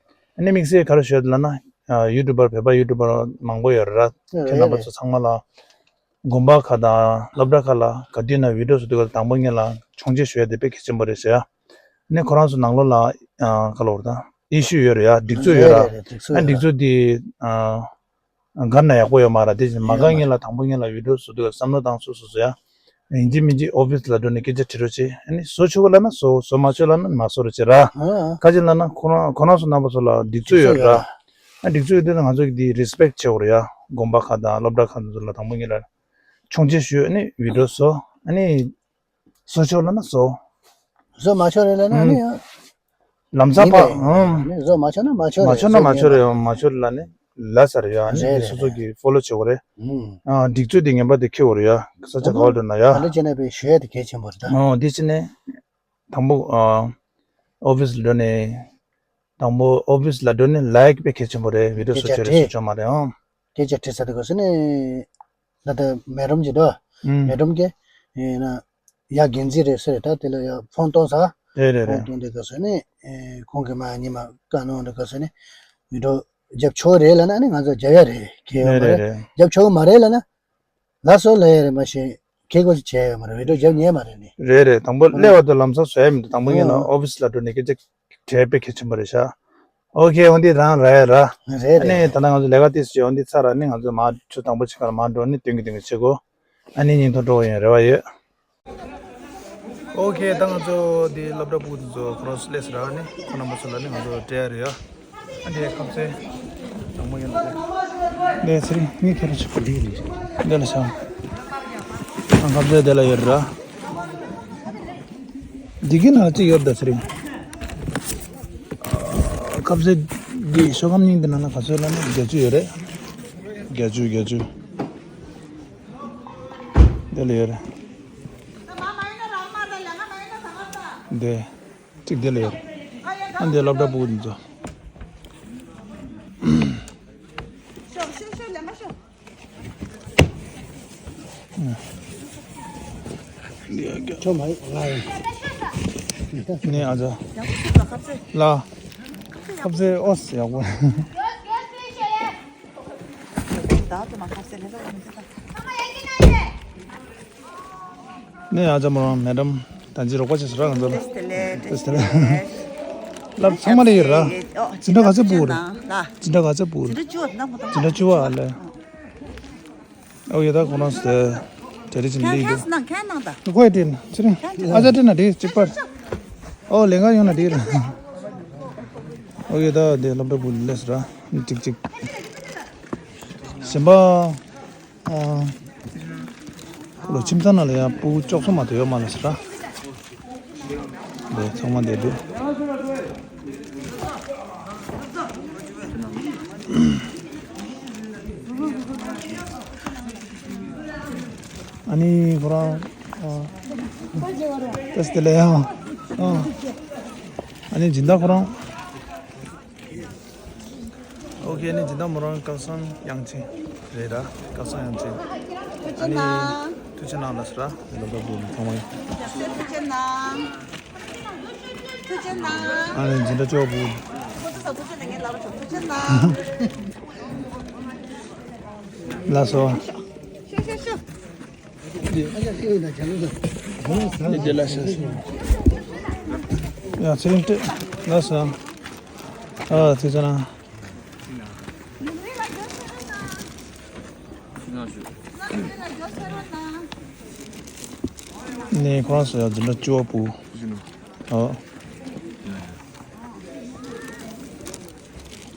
ཨ་ནི་དམིགས་བསལ་ག་རེ་ཞུ་ཡ་འདུག་ལབ་ན། ཨ། ཡུ་ཊུབ་པར། བོད་པ་ཡུ་ཊུབ་པར་མང་པོ་ཡོད་ར། རེད་རེད། ཁྱེད་རྣམ་པ་ཚོ་ཚང་མ་ལ། དགོན་པ་ཁག་དང་སློབ་གྲྭ་ཁག་ལ་ག་དུས་ན་བི་ཌིའོ་བཟོ་དུས་ག་དང་པོ་ཉིད་ལ་མཆོང་མཆན་ཞུ་ཡ་དེ་དཔེ་གལ་ཆེན་པོ་རེད་ཟེར་ཡ། ཨ་ནི་ཁོ་རང་ཚོ་ནང་ལོགས་ལ། ཨ། ག་ལབ་དགོས་རེད་ད། ཨི་ཤུ་ཡོད་རེད་ཡ། སྒྲིག་འཛུགས་ཡོད་ར། རེད་རེད་རེད། སྒྲིག་འཛུགས་ཨ། ཡོད་ར། སྒྲིག་འཛུགས་དེ། ཨ། འགལ་ན་ཡག་པོ་ཡོད་མ་རེད། དེ་བཞིན་མ་དགའ་མཁན་ལ་དང་པོ་ཉིད་ལ་བི་ཌིའོ་བཟོ་དུས་བསམ་བློ་བཏང་སོ་སོ་སོ་ཡ། ཡིན་གཅིག་མིན་གཅིག་ཨོ་ཕི་སི་ལ་འགྲོ་ནས་སྐད་ཆ་དྲི་རོགས་བྱེད། ཨ་ནི་བཟོ་ཆོག་གི་ལབ་ན་བཟོ། བཟོ་མ་ཆོག་ལབ་ན་མ་བཟོ་རོགས་བྱེད་ར། ཨ། ག་ཅི་ལབ་ན་ཁོ་རང་ཁོ་རང་ཚོ་རྣམ་པ་ཚོ་ལ་སྒྲིག་འཛུགས་ཡོད་ར། ཨ། སྒྲིག་འཛུགས་ཡོད་དུས་ང་ཚོ་གིས་འདི་རི་སི་པེག་བྱེད་དགོས་རེད་ཡ། དགོན་པ་ཁག་དང་སློབ་གྲྭ་ཁག་ཚོ་ལ་དང་པོ་ཉིད་ལ་མཆོང་མཆན་ཞུ། ཨ་ནི་བི་ཌིའོ་བཟོ། ཨ་ནི། བཟོ་ཆོག་ལབ་ན་བཟོ། བཟོ་མ་ཆོག་རེད་ལབ་ན་ནི། ཨང་། ལམ་སང་ཡིན་པ། པས། ཨང་། ནི་བཟོ་མ་ཆོག་ན་མ་ཆོག་རེད། མ་ཆོག་ན་མ་ཆོག་རེད། མ་ཆོག་ལབ་ནི་ལབ་ས་རེད་ཡ། ཨ་ནི་རེད་རེད་སོ་སོ་རེད། གིས་ཕོ་ལོ་བྱེད་དགོས་རེད། ཨང་། ཨ། སྒྲིག་འཛུགས་དེ་ངེས་པར་དུ་འཁྱེར་དགོས་རེད་ཡ། ས་ཆ་ག་པར་འགྲོ་ན་ཡ། ད་འདི་བྱས་ནས་པའི་ཞུ་ཡ་དེ་གལ་ཆེན་པོ་རེད་ད། ཨོ། འདི་བྱས་ནས་དང་པོ། ཨ། ཨོ་ཕི་སི་ལ་འགྲོ་ནས། དང་པོ་ཨོ་ཕི་སི་ལ་འགྲོ་ནས་ལའེ་ཀི་དཔེ་གལ་ཆེན་པོ་རེད། བི་ཌིའོ་བཟོ་ཆོག་རེད་བཟོ་ཆོག་མ་རེད། ཨང་། སྐད་ཆ་དྲིས་ས་དེ་ག་ཟེར་ནས། ད་ལྟ་མེ་ཌམ་གྱིས་འདུག་ཨུམ། མེ་ཌམ་གྱིས། ཡིན་ན། ཡ་འགན་འཛིན་རེད་ཟེར་རེད། ད་དེ་ལ་ཡ་ཕོན་གཏོང་ས། རེད་རེད་རེད། ཕོན་གཏོང་དེ་ག་ཟེར་ནས། ཁོང་གིས་མ་ཉི་མ་བཀའ་གནང་དེ་ག་ཟེར་ནས། བི་ཌིའོ་རྒྱབ་ཆོག་རེད་ལབ་ན་ནི་ང་ཚོ་རྒྱབ་ཡ་རེད། གལ་ཡོད་མ་རེད་རེད། རེད་རེད། རྒྱབ་ཆོག་མ་རེད་ལབ་ན། ལགས་སོ་ལབ་ཡ་རེད་མ་གཞི། གལ་དགོས་ཞིག་བྱས་ཡོད་མ་རེད། བི་ཌིའོ་རྒྱབ་ཉན་མ་རེད་ནི། རེད་རེད། དང་པོ་སླེབས་པ་དང་ལམ་སང་བཟོ་ཡ་མི་འདུག་དང་པོ་ངེད་ལ་ཨོ་ཕི་སི་ལ་འགྲོ་ནས་སྐད་ཆ་དྲིས་པའི་གལ་ཆེན་པོ་རེད་ཤག་ཨོ་ཁེ། འོ་འདི་རང་རག་ཡ་ར། རེད་རེད། ཨ་ནི་ད་ལྟ་ང་ཚོ་ལས་ཀ་ཏོག་ཙམ་བྱས། འོ་འདི་ཚར་ར་ནི་ང་ཚོ་མར་ཆུ་དང་པོ་ཕྱེད་ཀ་ལ་མར་འགྲོ་ནི་སྟོན་གི་སྟོན་གི་བྱེད་དགོས། ཨ་ནི་བརྙན་ཐུང་འགྲོ་བ་ཡིན་རེ་བ་ཡོད། ཨོ་ཁེ། ད་ང་ཚོ་འདི་སློབ་གྲྭ་ཕྲུ་གུ་དེ་ཚོ་ཁོ་རང་ཚོ་སླེབས་ཟེར་ར། ཨ་ནི་ཁོ་རྣམ་པ་ཚོ་ལ་ནི་ང་ཚོ་སྤྲད་ཡ་རེད་ཡ། ཨ་འདི་ཁ་ཟས་དྲང་མོ་ཡིན་ལ་དེ། འདི་ཚེ་རིང་ངའི་ཁྱོད་རང་ཆུ་ཁོལ་འདི་རེད། འདི་ལ་ཤང་། ཨ། ཁ་ཟས་དེ་ལ་ཡོད་ར། འདི་གི་ནང་གཅིག་ཡོད་ད་ཚེ་རིང་། ཁ་ཟས་ འདི་ཤོག་སྒམ་གཉིས་འདི་ནང་ལ་ག་ཚོད་ལབ་ན་བརྒྱད་ཅུ་ཡོད་རེད། བརྒྱད་ཅུ་བརྒྱད་ཅུ། འདི་ལ་ཡོད་རེད། འདི། གཅིག་འདི་ལ་ཡོད་རེད། ཨ་འདི་སློབ་གྲྭ་ཕྲུ་གུ་འདི་ཚོ། ཁྱོད་མ་ཡིན་ང་ཡིན། ནས་ཨ་ཅག་ལ། ཁབ་ཟས་ཨོ་ཡག་པོ། ནས་ཨ་ཅག་མོ་རང་མེ་ཌམ་ད་ཅི་རོགས་པ་བྱེད་ཟེར་ར་ང་ཚོ་ལ། བཀྲ་ཤིས་བདེ་ལེགས། བཀྲ་ཤིས་བདེ་ལེགས། ལབ་ཚང་མ་ལ་ཡོད་ར། འཛིན་གྲྭ་ག་ཚོད་སྤུ་ར། འཛིན་གྲྭ་ག་ཚོད་སྤུ་ར། འཛིན་གྲྭ་བཅུ་བ་ཨ་ལེ། ཨོ་ཡོད་ད་ཁོ་རང་ཟེར། དེ་རེ་ཅིག་ལི་འདུག་ཁོ་ཡི་དྲན་ཅི་རེད། ཨ་ཅག་དྲན་ན་དྲིས་གཅིག་པར། ཨོ་ལས་ཀ་ཡོང་ན་དྲིས་ར། ཨོ་ཡོད་ད་དེ་སློབ་གྲྭ་ཕྲུ་གུ་ལས་ར། ཅིག་ཅིག་གཞན་པ། ཨ། ལོ་ཁྱིམ་ཚང་ནང་ལ་ཡང་སྤུ་གུ་བཅུ་གསུམ་མ་གཏོགས་ཡོད་མ་རེད་ཟེར་ར། འདི་ཚང་མ་འདི་འདུག་ཨ་ནི་ཁོ་རང་། ཨ། བཀྲ་ཤིས་བདེ་ལེགས་ཡ། ཨ། ཨ་ནི་སྦྱིན་བདག་ཁོ་རང་། ཨོ་ཁེ་ནི་སྦྱིན་བདག་མོ་རང་སྐལ་བཟང་དབྱངས་ཅན་རེད་ར། སྐལ་བཟང་དབྱངས་ཅན། ཨ་ནི་ཐུགས་རྗེ་གནང་ལ་ཟེར་ར། ལོ་ལོ་བུ་ཚང་མ་ཡིན། ཐུགས་རྗེ་གནང་། ཐུགས་རྗེ་གནང་། ཨ་ནི་འཛིན་གྲྭ་བཅུ་བ་བུ། ཁོ་ཚོ་ཐུགས་རྗེ་གནང་། ངས་ལབ་རོགས་བྱུང་། ཐུགས་རྗེ་གནང་། ལགས་སོ། ཤོ་ཤོ་ཤོ། འདི་ལ་ཤ་ཤ། ཡ་ཚེ་རིང་སྟེ། ལགས་སོ། ཨ་ཐུགས་རྗེ་གནང་། ནས་ཁོ་རང་ཚོ་ཡང་འཛིན་གྲྭ་བཅུ་བ་བུ། ཨོ།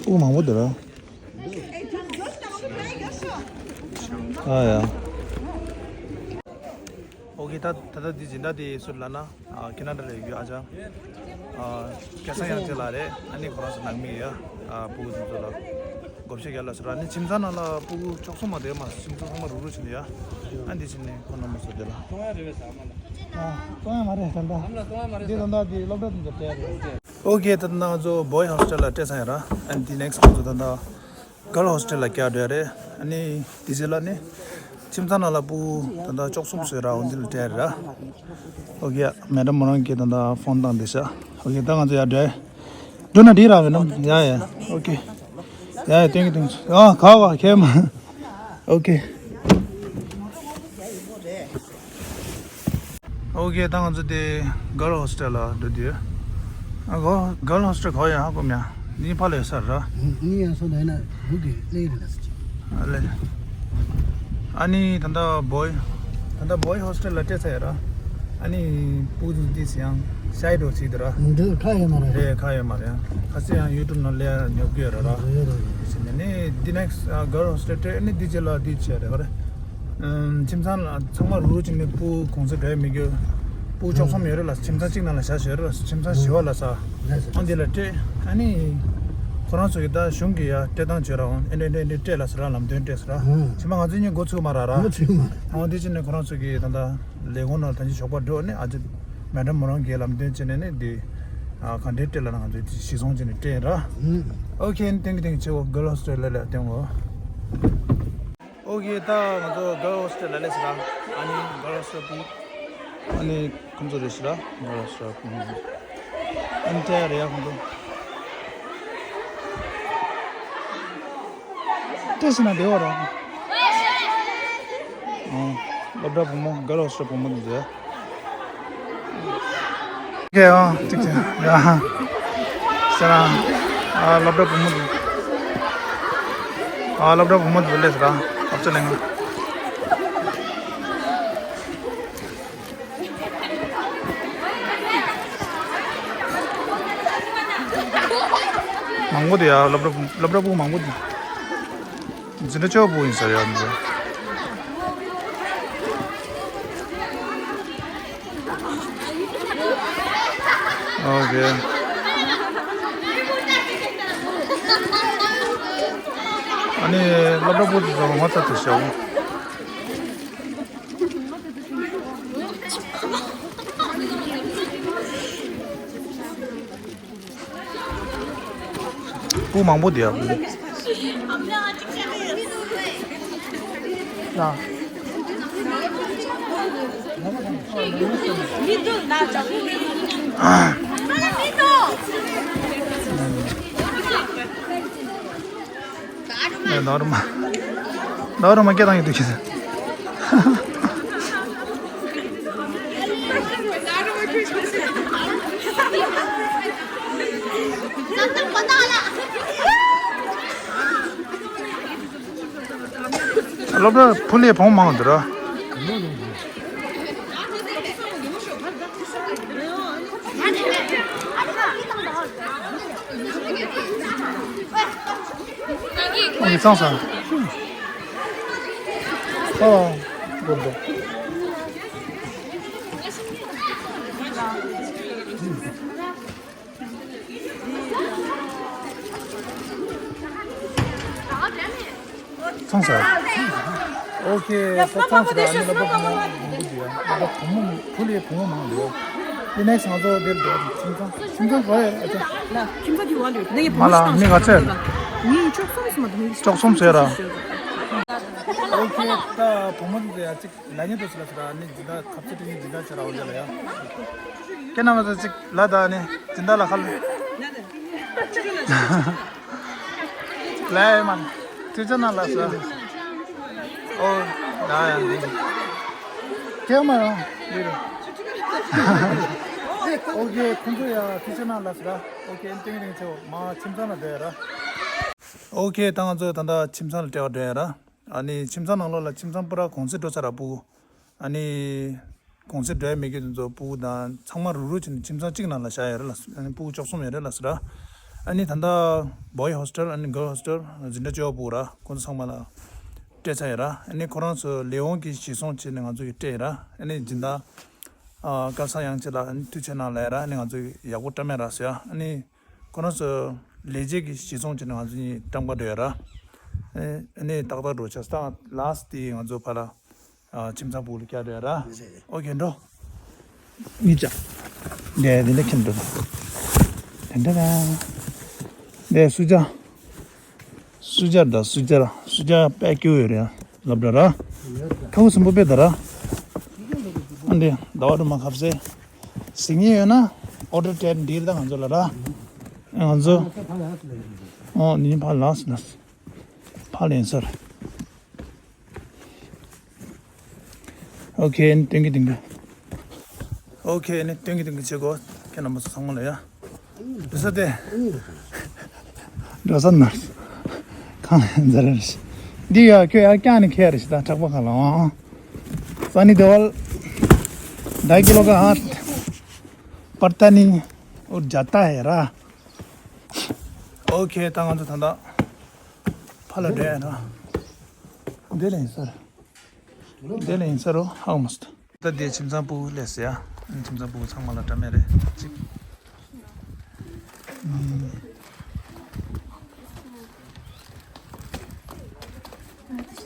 དབུ་མང་པོ་འདུག་ར། ཨ་ཡ། ཨོ་ཁེ་ད་ད་ལྟ་འདི་སྦྱིན་བདག་དེ་སུ་ལབ་ན། ཨ། ཁེ་ན་ཌ་ལ་ཡོད་རྒྱུ་ཨ་ཅག་ཨ། སྐལ་བཟང་དབྱངས་ཅན་ལགས་རེད། ཨ་ནི་ཁོ་རང་ཚོ་ནང་མི་ཡོད། ཨ། སྤུ་གུ་ཚོ་ལ་བགོ་བཤའ་རྒྱག་ལ་ཟེར། ཨ་ནི་ཁྱིམ་ཚང་ནང་ལ་སྤུ་གུ་བཅུ་གསུམ་མ་གཏོགས་ཡོད་མ་རེད། ཁྱིམ་ཚང་ཚང་མ་རུག་རུག་བྱས་ནས་ཡོད། ཨ་འདི་བྱས་ནས་ཁོ་རྣམ་པ་ཚོ་དེ་ལ། གཏོང་ཡ་རེད་པས་ཟེར་མ་ལ། ཨ། གཏོང་ཡ་མ་རེད་ད་ལྟ། ཨ་མ་ལ་གཏོང་ཡ་མ་རེད། འདི་ད་ལྟ་འདི་སློབ་གྲྭ་དེ་ཚོ་སྤྲད་རེད། ཨོ་ཁེ་ད་ལྟ་ང་ཚོ་བོའི་ཧོ་སི་ཊེལ་ལ་སྤྲད་ཚར་ཡོད་ར། ཨ་ནི་འདི་ནེག་སི་ཊི་ང་ཚོ་ད་ལྟ། གརལ་ཧོ་སི་ཊེལ་ལ་བསྐྱལ་འགྲོ་ཡ་རེད། ཨ་ནི་དེ་རྗེས་ལ་ནི་ཁྱིམ་ཚང་ནང་ལ་སྤུ་གུ་ད་ལྟ་བཅུ་གསུམ་བཟོས་ར། འོ་འདི་ལ་སྤྲད་ར། ཨོ་ཁེ། མེ་ཌམ་མོ་རང་གིས་ད་ལྟ་ཕོན་བཏང་བསྡད་ཤག་ཨོ་ཁེ། ད་ང་ཚོ་ཡར་འགྲོ་ཡ། འགྲོ་ན་འགྲིག་ར། མེ་ཌམ། ཡ་ཡ། ཨོ་ཁེ། ཡ་ཡ། སྟོན་གྱི་སྟོན་གྱི། ཨ་ག་བ་ཁེ་མ། ཨོ་ཁེ། ཨོ་ཁེ། ད་ང་ཚོ་དེ་གརལ་ཧོ་སི་ཊེལ་ལ་འགྲོ་དུས། ཨ་གོ། གརལ་ཧོ་སི་ཊེལ་ག་བ་ཡང་ཧ་གོ་མྱ། ནི་ཕ་ལེ་ས་ར། ནི་ཡང་སོ་ན་ཡིན་ན་འུ་གི་ལེ་རེ་ལ་སི་ཅི། ཨ་ལེ། ཨ་ནི་ད་ལྟ་བོའི། ད་ལྟ་བོའི་ཧོ་སི་ཊེལ་ལ་སྤྲད་ཚར་ཡོད་ར། ཨ་ནི་སྤུ་གུ་འདི་ཚོ་ཡང་ཤའི་འགྲོ་བྱེད་དུ་ར། འདི་ཁ་ཡོད་མ་རེད། རེད། ཁ་ཡོད་མ་རེད། ཁ་སེ་ཡང་ཡུ་ཊུབ་ནང་ལས་ཉོ་གི་ཡོད་ར་ར། རེད་རེད་རེད། ནི་འདི་ནེག་སི་གརལ་ཧོ་སི་ཊེལ་སྤྲད། ནི་འདི་རྗེས་ལ་འདི་བྱས་རེད་ག་རེ། ཁྱིམ་ཚང་ལ་ཚང་མ་རུག་རུག་བྱས་ནས་སྤུ་གུ་གོང་ཚད་འགྲོ་ཡ་མི་དགོས། སྤུ་གུ་བཅུ་གསུམ་ཡོད་རེད་ལ། ཁྱིམ་ཚང་གཅིག་ནང་ལ་བཞག་བཞག་ཡོད་རེད་ལ། ཁྱིམ་ཚང་བཞི་པ་ལ་ས། ཨ་འདི་ལ་སྤྲད། ཨ་ནི་ཁོ་རང་ཚོ་གིས་ད་གཞུང་གིས་ཡ་སྤྲད་སྟངས་བྱོས་ར། འོང་ཨེ་འདྲ་འདྲ་འདྲ་སྤྲད་ལ་ཟེར་ར། ལམ་སྟོན་སྤྲད་ཟེར་ར། ཨ་ཕྱི་མ་ང་ཚོ་གཉིས་འགོ་ཚུགས་མ་ར་ར། འགོ་ཚུགས་མ་ར། འོང་དེ་བྱས་ནས་ཁོ་རང་ཚོ་གིས་ད་ལྟ་ལས་ཁུངས་ནང་ལ་ད་ཅི་ཞོགས་པ་འགྲོ་ནས་ཨ་ཅེ་མེ་ཌམ་མོ་རང་གིས་ལམ་སྟོན་བྱས་ནས་ནི་འདི་ག་འདྲས་སྤྲད་ལ་ན་ང་ཚོས་དེ་གཞིར་བཟུང་བྱས་ནས་སྤྲད་ར། ཨོ་ཁེ། ཨ་ནི་སྟོན་གྱི་སྟོན་གྱི་བྱེད་འོ། གརལ་ཧོ་སི་ཊེལ་ལ་ལ་སྟོན་འོ། ཨོ་ཁེ། ད་ང་ཚོ་གརལ་ཧོ་སི་ཊེལ་ལ་སླེབས་ཤག་ར། ཨ་ནི་གརལ་ཧོ་སི་ཊེལ་སྤུ་གུ། ཨ་ནི་ཁོང་ཚོ་རེད་ཤག་ར། གརལ་ཧོ་སི་ཊེལ་སྤུ་གུ། ཨ་ནི་སྤྲད་ཡ་རེད་ཡ་ཁོང་ཚོ། སྤྲད་ཤེས་ན་བདེ་བ་ར། ཨོ། སློབ་གྲྭ་བུ་མོ། གརལ་ཧོ་སི་ཊེལ་བུ་མོ་དེ་ཚོ། ཨོ་ཁེ། ཨོ་ཅིག་ཅིག་ཡ་ཧ། ཟེར་ན། ཨ་སློབ་གྲྭ་བུ་མོ་དེ། ཨ་སློབ་གྲྭ་བུ་མོ་དེ་ཚོ་སླེབས་ཟེར་ར། ཨབ་ཅག་ལེན་ག་མང་པོ་འདུག་ཡ། སློབ་གྲྭ་བུ། སློབ་གྲྭ་བུ་མང་པོ་འདུག་འཛིན་གྲྭ་བཅུ་པ་བུ་ཡིན་ས་རེད་ཡ། འདི་ཚོ། ཨོ་ཁེ། ཨ་ནི་སློབ་གྲྭ་པོ་དེ་ཚོ་ངོ་ཚ་དུ་བྱའོ། སྤུ་མང་པོ་དེ་ཡ། ལ། ནོར་མ། ནོར་མ་སྐད་བཏང་ཡོད་དུས་ཁྱེད། སློབ་གྲྭ་ཕུ་ལེ་བོང་མང་འདུག་ར། ཨོ་ཡི་ཚང་ས། ཨོ། གོ་གོ། ཚང་ས། ཨོ་ཁེ། ཚང་ས་ར་ནི་ལ་བབ་ན་མང་པོ་འདུག་ཡ། ལ་བབ་བུ་མོ་ཕུ་ལེ་བུ་མོ་མང་འདུག་ཡ། དེ་ནས་ང་ཚོ་དེར་འགྲོ་ཁྱིམ་ཚང་ཁྱིམ་ཚང་ག་ཡ། ཁྱིམ་ཚང་གི་བ་ལོས་ནི་བུ་མོ་ལ་ཤི་མི་ག་ཚད། མི་བཅུ་གསུམ་སུ་མ་དང་མི་བཅུ་གསུམ་ཟེར་ར། ཨོ་ཁེ། ད་བུ་མོ་འདི་ཡ་གཅིག་ལ་ཉེ་དུ་ཆི་ལ་ཆི་ལ་ནི་སྦྱིན་བདག་ཁབ་ཆེ་ཏི་ནི་སྦྱིན་བདག་ཆེ་ར་འོ་ལ་ཡ། ཁྱེད་རྣམ་པ་ཚོ་གཅིག་ལ་ད་ནི་སྦྱིན་བདག་ལ་ཁ་ལ་ལ་ཡ་མ་ཐུགས་ཆེ་ན་ལ་ས། ཨོ། ད་ཡ་འདི་ཁྱེད་མ་ཡང་འདི་རེད། ཨོ་ཁེ། ཁོང་ཚོ་ཡ་ཐུགས་ཆེ་ན་ལ་ས། ཨོ་ཁེ། ཏིང་རིང་ཆེ་བ་མ་ཁྱིམ་ཚང་ལ་བསྡད་ཡ་ར། ཨོ་ཁེ། ད་ང་ཚོ་ད་ལྟ་ཁྱིམ་ཚང་ལ་སྤྲད་པ་འགྲོ་ཡ་ར། ཨ་ནི་ཁྱིམ་ཚང་ནང་ལོགས་ལ་ཁྱིམ་ཚང་པུ་ར་གོང་ཚད་འགྲོ་ཚར་ར་སྤུ་གུ། ཨ་ནི་གོང་ཚད་འགྲོ་ཡ་མེད་མཁན་དེ་ཚོ་སྤུ་གུ་དང་ཚང་མ་རུག་རུག་བྱས་ནས་ཁྱིམ་ཚང་གཅིག་ནང་ལ་བཞག་ཡོད་རེད་ལ། ཨ་ནི་སྤུ་གུ་བཅུ་གསུམ་ཡོད་རེད་ལ་ཟེར་ར། ཨ་ནི་ད་ལྟ་boy hostel ཨ་ནི་girl hostel འཛིན་གྲྭ་བཅུ་པ་སྤུ་གུ་ར་ཁོང་ཚོ་ཚང་མ་ལ་སྤྲད་ཚར་ཡོད་ར། ཨ་ནི་ཁོ་རང་ཚོ་ལས་དབང་གིས་གཞི་བཟུང་བྱས་ནས་ང་ཚོ་གིས་སྤྲད་ཡོད་ར། ཨ་ནི་སྦྱིན་བདག་ཨ་སྐལ་བཟང་དབྱངས་ཅན་ལགས་ཨ་ནི་ཐུགས་ཆེ་གནང་ལབ་ཡོད་ར། ཨ་ནི་ང་ཚོ་ཡག་པོ་བཀྲམ་ཡོད་ར་ཟེར་ཡ། ཨ་ནི། ཁོ་རང་ཚོ་ལས་བྱེད་ཀྱི་གཞི་བཟུང་བྱས་ནས་ང་ཚོ་གཉིས་བཀྲམ་ག་འགྲོ་ཡ་ར། ཨེ་ནས་ཏག་ཏག་འགྲོ་ཆ་སྟངས་ལ་སི་ཊི་ང་ཚོ་ཕར་ལ་ཨ་ཁྱིམ་ཚང་སྤུ་གུ་ལ་བསྐྱལ་འགྲོ་ཡ་ར། ཨོ་ཁེ་འགྲོ། གཉིས་ཆ། འདི་འདི་འདྲ་ཁྱིམ་འགྲོ། དེ་འདྲ་ར། འདི་སུ་ཇ། སུ་ཇ་ད་སུ་ཇ་ར་སུ་ཇ་དཔེ་སྐྱོ་ཡོད་རེད་ཡ། ལབ་འདྲ་ར། ཁ་བུ་སུན་པོ་དཔེ་ད་ར། ཨ་འདི་ཟླ་བ་དུ་མ་ཁབ་སེ། གཟིགས་མཁན་ཡོད་ན་ཨོ་ཌར་སྤྲད་འདིར་ད་ང་ཚོ་ལ་ར། ང་ཚོ། ཨོ་ནི་ཕར་ལགས་སོ་ན། ཕར་ལེན་སར། ཨོ་ཁེ་ནི་སྟོན་གི་སྟོན་གི། ཨོ་ཁེ་ནི་སྟོན་གི་སྟོན་གི་བྱེད་གོ། ཁྱེད་རྣམ་པ་ཚོ་ཚང་མ་ལ་ཡ། འགྲོ་ས་དེ། འགྲོ་ས་ན། གང་ལ་འཛར་རེ་ཞིག་འདི་ཡ་ཁྱོད་ཡར་བརྐྱངས་ནས་ཁྱེར་རེ་ཞིག་ད་དྲག་པ་ག་ལ་ཨང་། ས་ནི་དེ་བ། ད་ཀི་ལོ་ག་ཨ། པར་ཏ་ནི། འོ་ཇ་ཏ་ཧེ་ར། ཨོ་ཁེ་ད་ང་ཚོ་ད་ལྟ་ཕར་ལ་འགྲོ་ཡ་ན། འདི་ལ་ཡིན་ས་རེད། འདི་ལ་ཡིན་ས་རོ་ཧ་གོ་མ་སོང་། ད་འདི་ཁྱིམ་ཚང་སྤུ་གུ་སླེབས་ཟེར་ཡ། ཁྱིམ་ཚང་སྤུ་གུ་ཚང་མ་ལ་འདྲ་མེད་རེད་གཅིག་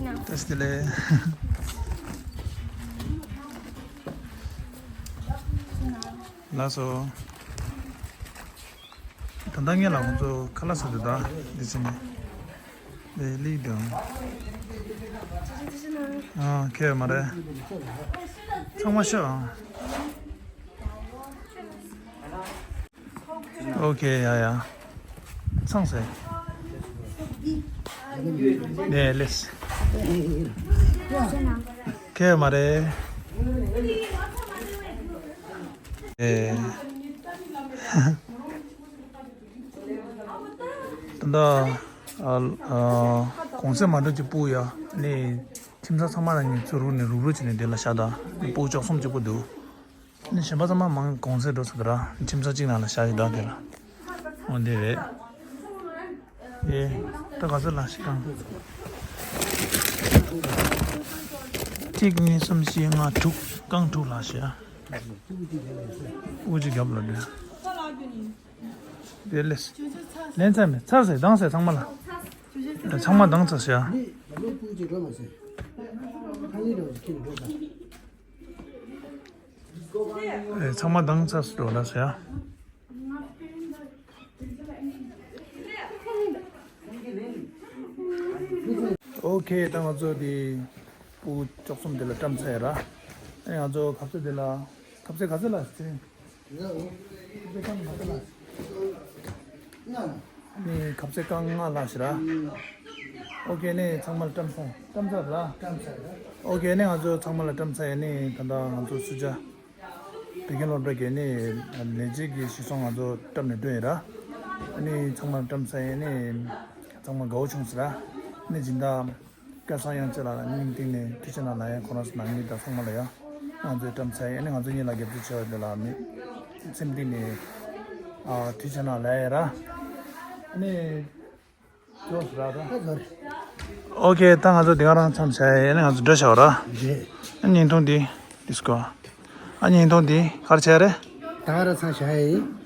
བཀྲ་ཤིས་བདེ་ལེགས། ལགས་སོ། ད་ལྟ་ངས་ལ་ཁོང་ཚོ་ཁ་ལག་ཟ་དུས་ད་འདི་ཕྱིན་ནས་འདི་ལིག་དང་། ཨ་ཁེ་མ་རེད། ཚང་མ་ཤོག་ཨ། ཨོ་ཁེ་ཡ་ཡ། ཚང་ཟེར། ནས་ལེས། ཁེ་མ་རེད། ཨེ། ད་ལྟ་ཨ་ཨ་གོང་ཚད་མ་འགྲོ་གི་སྤུ་ཡ་ནི་ཁྱིམ་ཚང་ཚང་མ་ལ་ངས་ཚུར་རུག་ནས་རུག་རུག་བྱས་ནས་དེ་ལ་བཞག་ད་སྤུ་བཅུ་གསུམ་གཅིག་པོ་འདུག་ནི་གཞན་པ་ཚང་མ་མང་གོང་ཚད་འགྲོ་ཚར་ད་ར་ཁྱིམ་ཚང་གཅིག་ནང་ལ་བཞག་ཡོད་ད་དེ་ལ་འོ་འདི་རེད། ཨེ། ད་ག་ཚོད་ལ་ཞིག་གང་། གཅིག་གཉིས་གསུམ་བཞི་ལྔ་དྲུག་རྐང་དྲུག་ལ་ཞིག་ཨ། དབུ་ཅིག་རྒྱབ་ལ་འདྲ། དེ་ལས། ལན་ཚར་མེད་ཚར་ཟེར་དང་ཟེར་ཚང་མ་ལ། ཚང་མ་འདང་ཚར་ཤག་འདི་ལ་ལོ་སྤུ་གཅིག་འགྲོ་མ་ཟེར། ཁ་ཉིན་འགྲོ་ཟེར་ཁྱི་འགྲོ་ཟེར། ཨེ། ཚང་མ་འདང་ཚར་འགྲོ་ལ་ཟེར། ཨོ་ཁེ། ད་ང་ཚོ་དེ་སྤུ་གུ་བཅུ་གསུམ་དེ་ལ་བཀྲམ་ཚར་ཡ་ར། ཨེ། ང་ཚོ་ཁ་ཟས་དེ་ལ། ཁ་ཟས་ག་ཚོད་ལ་ཟེར། ཁ་ཟས་གང་ལ་ཟེར། ནི་ཁ་ཟས་རྐང་ལྔ་ལ་ཟེར་ར། ཨོ་ཁེ། ནི་ཚང་མ་ལ་བཀྲམ་ཚར། བཀྲམ་ཚར་ར། བཀྲམ་ཚར་ར། ཨོ་ཁེ། ནི་ང་ཚོ་ཚང་མ་ལ་བཀྲམ་ཚར་ཡ། ནི་ད་ལྟ་ང་ཚོ་སུ་ཇ། བོད་ཁྱིམ་སློབ་གྲྭ་གི་ནི་ལས་བྱེད་ཀྱི་གཞི་བཟུང་ང་ཚོ་བཀྲམ་ནས་སྤྲོད་ཡིན་ར། ཨ་ནི་ཚང་མ་བཀྲམ་ཚར་ཡིན། ནི་ཚང་མ་དགའ་བོ་བྱུང་ཟེར་ར། ནི་སྦྱིན་བདག་སྐལ་བཟང་དབྱངས་ཅན་ལགས་ལ་སྙིང་ཐིག་ནས་ཐུགས་རྗེ་གནང་ལ་ཡང་ཁོ་རང་ཚོ་ནང་མི་དང་ཚང་མ་ལ་ཡང་ང་ཚོས་བཀྲམ་ཚར་ཡིན། ནི་ང་ཚོ་གཉིས་ལ་རྒྱབ་སྐྱོར་བྱས་པ་དེ་ལ་ནི་སེམས་གཏིང་ནས་ཨ་ཐུགས་རྗེ་གནང་ལ་ཡ་ར། ནི། ཨོ་ཁེ། ད་ང་ཚོ་དེ་ག་རང་མཚམས་བྱ་ཡ་ཡིན། ང་ཚོ་འགྲོ་བྱ་བ་ར། རེད། ཨ་བརྙན་ཐུང་འདི་ཌི་སི་ཀོ། ཨ་བརྙན་ཐུང་འདི་ག་རེ་བྱ་ཡ་རེད། ད་ག་རང་མཚམས་བྱ་ཡ་ཡིན།